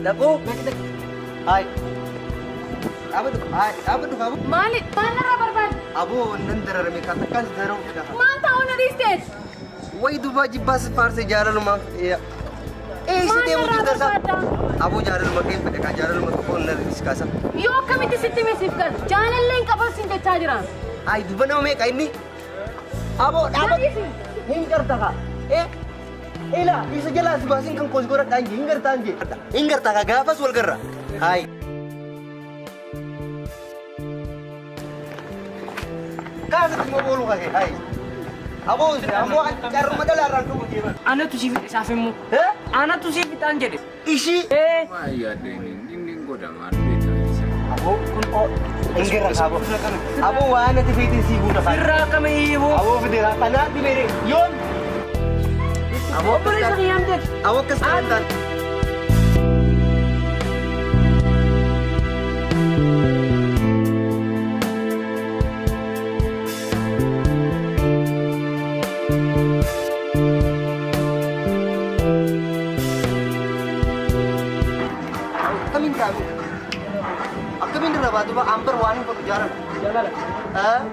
Dhaquu. Hayi. Dhaabadhu. Hayi dhaabadhu kaabu. Maali? Maal narraa barbaadde? Aboo nan dararame kan takkaan si dararuu fedha. Maal ta'uu na dhiisteet? Wayi dubbaa jibbaa si faarsee jaalalumaa. Eessa deemu jirta isaa? Aboo jaalaluma kee fedha kaa jaalaluma tokko na kaasa. Yoo akkamitti sitti misiif gala? Jaalallee hin qaban siin jechaa jira. Hayi dubba nama meeqa inni? Aboo dhaabadhu. Hin garta kaa. Ila isa jalaa si baasin kan koos godhadhaan jee hin gartaan jee. Hin garta kaa gaafas wal garra. Hayi. Kaasatti immoo booluu kakee. Hayi. Aboo ammoo carruma dhalaarraan dhugu jee. Anatu siif isaaf immoo. Anatu siif ixaan jedhe. Ishii. Maal yaaddeen inni godha maal beektaa isa. Aboo kun hin garra kaaboo. Aboo waan ati feetiin sii guuta faaya. Irraa akkama hiiboo. Aboo fideera kanaa dhibeere yoom. Aboo Obboleessa kiyyaan ta'e. Aboo akkas ta'an taane. Akkamiin taa'u? Akkamiin irra baatu ba ambar waan hin fudhu jaalala. Jaalala.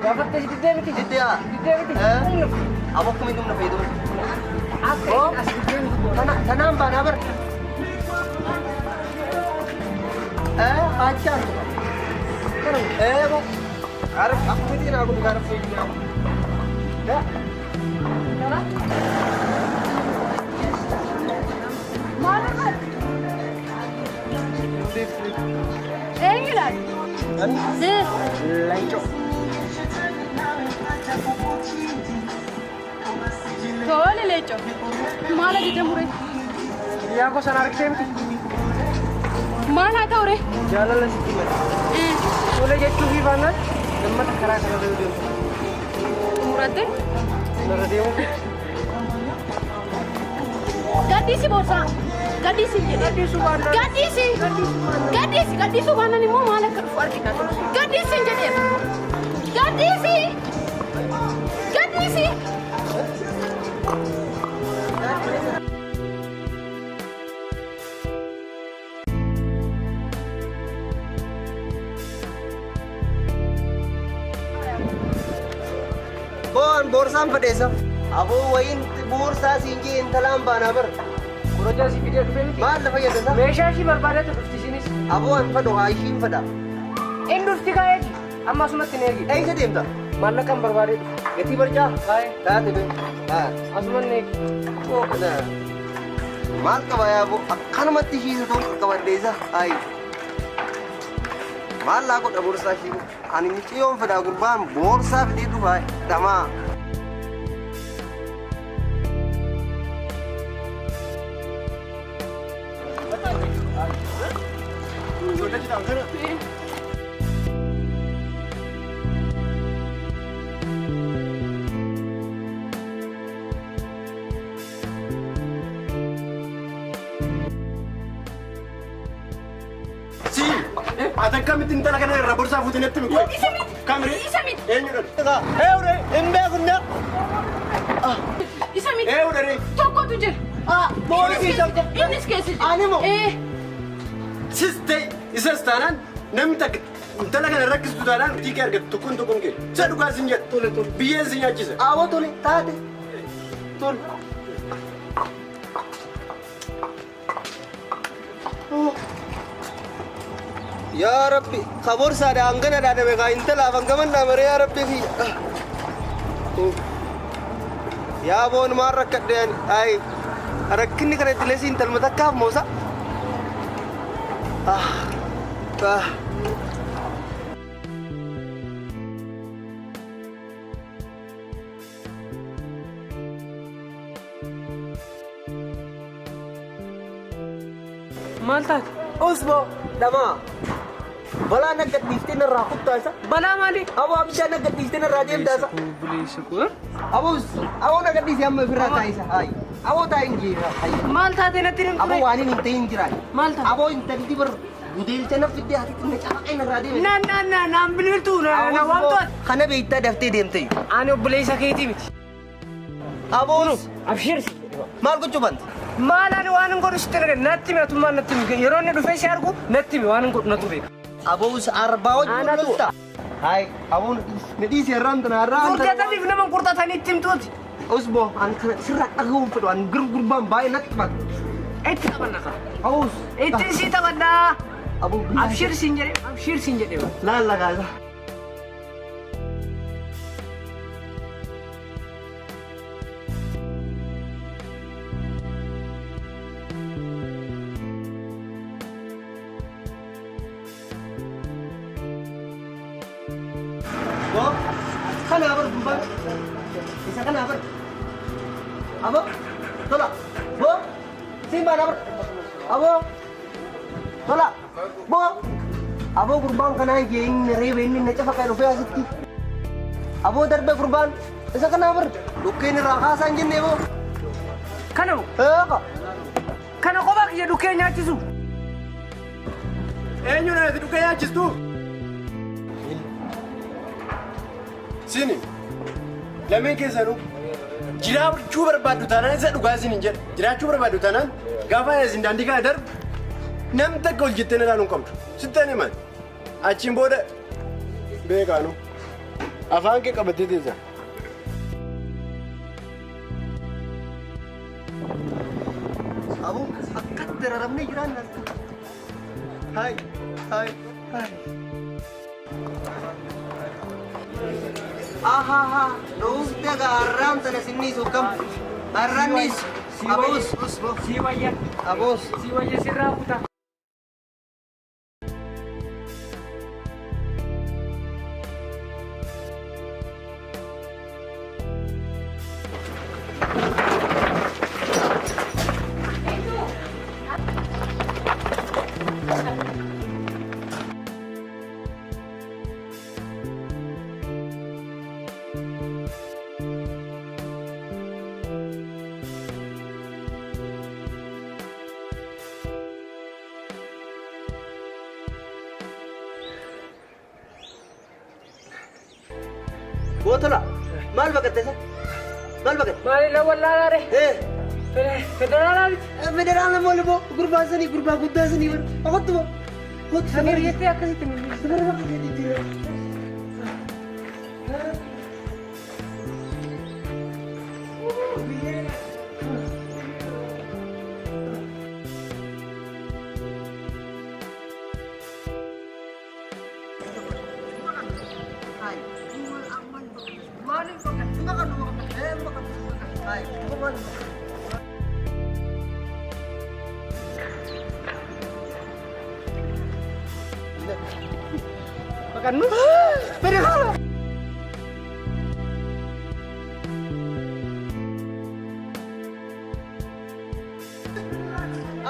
Gaafa akkasii diddee miti. Diddee haa. Diddee miti. Aboo akkamiin humna fayyadamu? Akka as diddee miti. Tanaan baanaa bara. Achaan. Bo. Araf akkamitti naa godhu gaara fayyadamu. Maal barbaadde? Eenyu laata? Leencoo. Tole leencoo. Maal ajaja muree? Hiriyaa koo sana argitee miti. Maal haa ta'u ree? Jaalala sitti mala. Tole jechuu fi baannaan gammata karaa kanarra yoo deemtu. Muratte? Narra deemu. Gadhiisi boorsaa. Gadhiisi jedhe. Gadhiisuu baannaan. Gadhiisi. Gadhiisi. Gadhiisuu baannaan immoo maal akka dhufu argina. Gadhiisi jedheera. Gadhiisi. Gadhiisi. Boon boorsaan fedheessa. Aboo wayiin boorsaa siin jee intalaan baanaa bara. Qorochaa si fidee dhufee miti. Maal lafa fayyadasa? Meeshaa ishii barbaadatu dhufti isinis. Aboo an fedhu haa ishiin fedha. Inni dhufti kaa eegi. Amma asumatti na eegi. Eessa deemta? Maallaqaan barbaadee dhufe. Gatii barcaa? Kaa'e. Taate bee. Haa. Asuman na eegi. Maal qaba yaaboo akkanumatti ishiisa ta'uu qabaddeessa. Hayi. Maal laa godha boorsaa ishii? Ani micciyoon fedhaa gurbaan boorsaa fidee dhufa dhamaa. Si, ati akkamitti intala kana irraa borsaa fuutee natti himi? Isa miti. Kamire? Isa miti. Eenyudha? Eewure hin beekunna. Isa miti. Eewure ree? Tokkotu jira. Poolisii isa. Innis keessa jira. Ani moo? Sis ta'e isas taanaan namni takka intala kana rakkistu taanaan tiikee argattu tokkoon tokkoon kee. Isa dhugaa sin jedha. Tole tole. Biyyeen si nyaachisa. Awwa tole taate. Tole. Yaa Rabbi, ka boorsaadha hangana dhaadame kaa intalaaf hangaman dhaamare yaa Rabbi kiyya. Yaa boon maal rakkadhe ani? Ayi, rakkinni kana itti leesii intalma takkaaf moosa. Ah, ah. Maal taate? Usbo, dhamaa. Balaa nagga dhiiftee narraa kuttaa isa. Balaa maali? Aboo abiddaa nagga dhiiftee narraa deemtaa isa. Obboleessa koo. Aboo aboo nagga dhiisee amma ofirraa taa'e isa. Hayi. Aboo taa'e hin jira. Hayi. Maal taate natti hin Aboo waan hin ta'in jira. Maal taate? Aboo intalli bar gudeelcha na fiddee ati xinna cafaqee narraa deeme. Na na na naan bilbiltuu na na waamtu ati. Kana beektaa daftee deemte. Ani obboleessa keetii miti. Aboo Abshir. maal gochuu banta? Maal ani waan hin godhu sitti argate natti himi atummaan natti himi yeroo inni dhufee si argu natti himi waan hin godhu natu beeka. Aboos arbaa wajjin lolta. Hai, aboon na dhiisi har'aan tana har'aan tana. Furdataniif nama qurxatanii itti himtuuti. Osbo, an kana sirraa dhagahuun fedhu an gurbaan baay'ee natti taphata. Itti taphanna kaa. Aboos. Ittiin sii taphadhaa. Aboo. Abshir siin jedhee abshir siin jedhee. Laalla gaasa. Bo, kana bar gurbaan. Isa kana bar. Abo, tola. Bo, simba bar. Abo, tola. Bo, abo gurbaan kana jee inni reebe inni na cafa dhufee asitti. Abo darbe gurbaan isa kana bar. Dhukkeen irraa kaasaan jennee bo. Kana moo? Eeqa. Kana kophaa kiyya dhukkee nyaachisu. Eenyuun ati dhukkee nyaachistu? Sini lameen keessanuu jiraachuu barbaaddu taanaan isa dhugaa isin hin jedhu. Jiraachuu barbaaddu taanaan gaafa isin daandii kana darbu namni takka ol jettee na ilaaluu hin qabdu. Sitti himan. Achiin booda beekaanu afaan kee qabattee teessa. Aboo akkatti dararamnee jiraanna. Hai, hai, hai. Aha, dhufte har'aan tana sinniisu kam? Har'aannis aboos, Si wayya. aboos. Si wayya sirraa kutaa. Bootola, maal baqatte isa? Maal baqatte? Maali la wallaalaare? Federaalaa miti. Federaala maali boo? Gurbaa sanii gurbaa guddaa sanii bar. Okkottu boo. Kottu Safar jettee akkasitti nu safar baqattee jijjiirra. Baqannu? Federaala!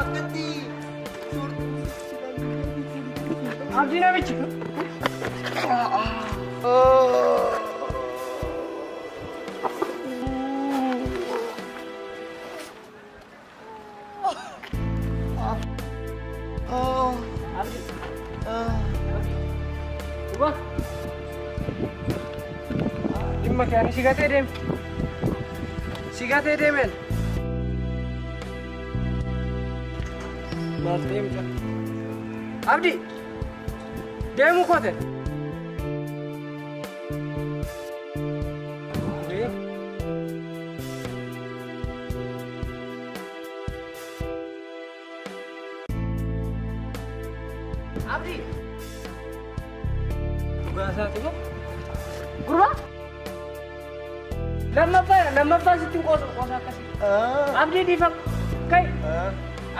Akkatti Abdii namichi. Abdii. Duba. Dhimma kee ani si gatee deeme. Si gatee deemeen. Maal deemta? Abdii. Deemuu koote. Abdii. Dhugaa isaati moo? Gurbaa. Lammaffaa sitti hin qoosu qoosa akkasii. Abdii dhiifama. Kai.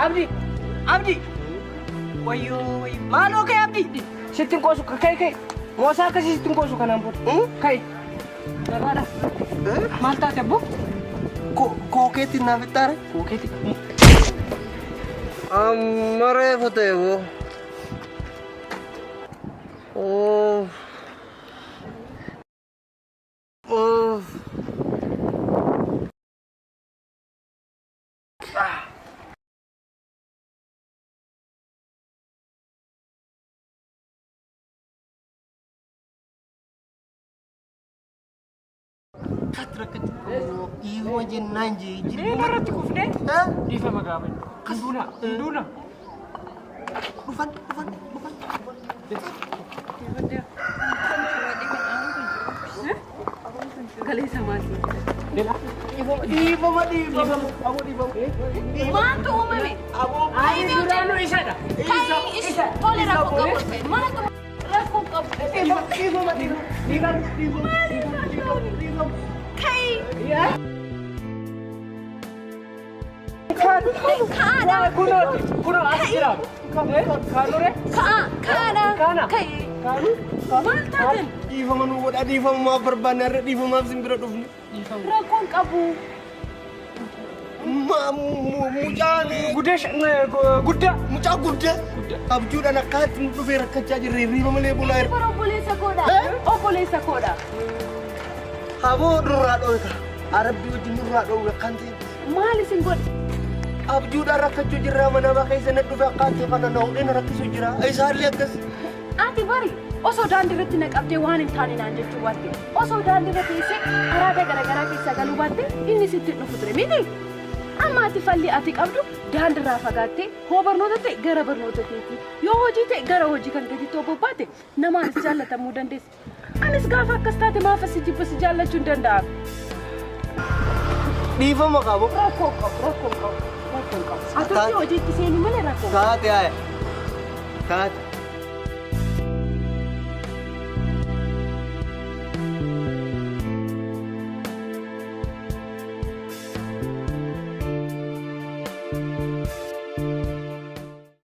Abdii. Abdii. Wayyoo wayyoo. Maaloo kai Abdii. Sitti hin qoosu kai kai. Qoosa akkasii sitti hin qoosu kanaan booda. Kai. Nagaadha. Maal taate abboo? Kookeetti naaf ittaare? Kookeetti. Amma reefu ta'e boo. Oh. Oh. Akkaatti rakkachuu dhiifama jennaan jee Miila irratti kufnee dhiifama gaafanne. Hinduuna hinduuna. Dhufan dhufan dhufan. Galeessa maatii. Dhiifama dhiifama. Aboo dhiifama. Maaltu uumame? Aboo. Ani duraanuu isadha. Kai tole rakkoo qabu ta'e maaltu rakkoo qabu? Dhiifama dhiifama dhiifama dhiifama dhiifama. Kai Kaana. Kunooti kunoo as jira. Kaanure. ka'a kaana Kaana. kai Kaanu. maal taateen Dhiifama nu godha dhiifama maaf barbaanne har'a dhiifamaaf sin bira dhufne. rakkoon qabu. Mucaan Guddee guddaa. mucaa guddaa abjuudhaan akkaatti nu dhufee rakkachaa jirre hirriiba malee bulaa jirra. Bara obboleessa koodha. Obboleessa koodha. Aboo nurraa dhoowwe arabbii wajjin nurraa dhoowwe akkaan ta'e. Maal isin godhe? Abjuudhaan rakkachuu jirra mana nama keessa na dhufe akkaan ta'e kana na hodhee na rakkisuu jira. Isaallee akkas. Ati bari osoo daandii irratti na qabdee waan hin taane naan jechuu baatte osoo daandii irra teessee araada garaagaraa keessa galuu baatte inni sitti hin dhufu ture miti. Amma ati falli ati qabdu daandii irraa fagaattee hoo barnoota ta'e gara barnoota keetii yoo hojii ta'e gara hojii kan keetiitti hoo bobbaate namaanis jaallatamuu dandeessa. Anis gaafa akkas taate maafa si jibba si jaallachuu hin danda'amu. Dhiifama qabu. Rakkoo qabu rakkoo qabu rakkoo qabu. Ati hojiitti seenuu malee rakkoo qabu. Taate haaya. Taate.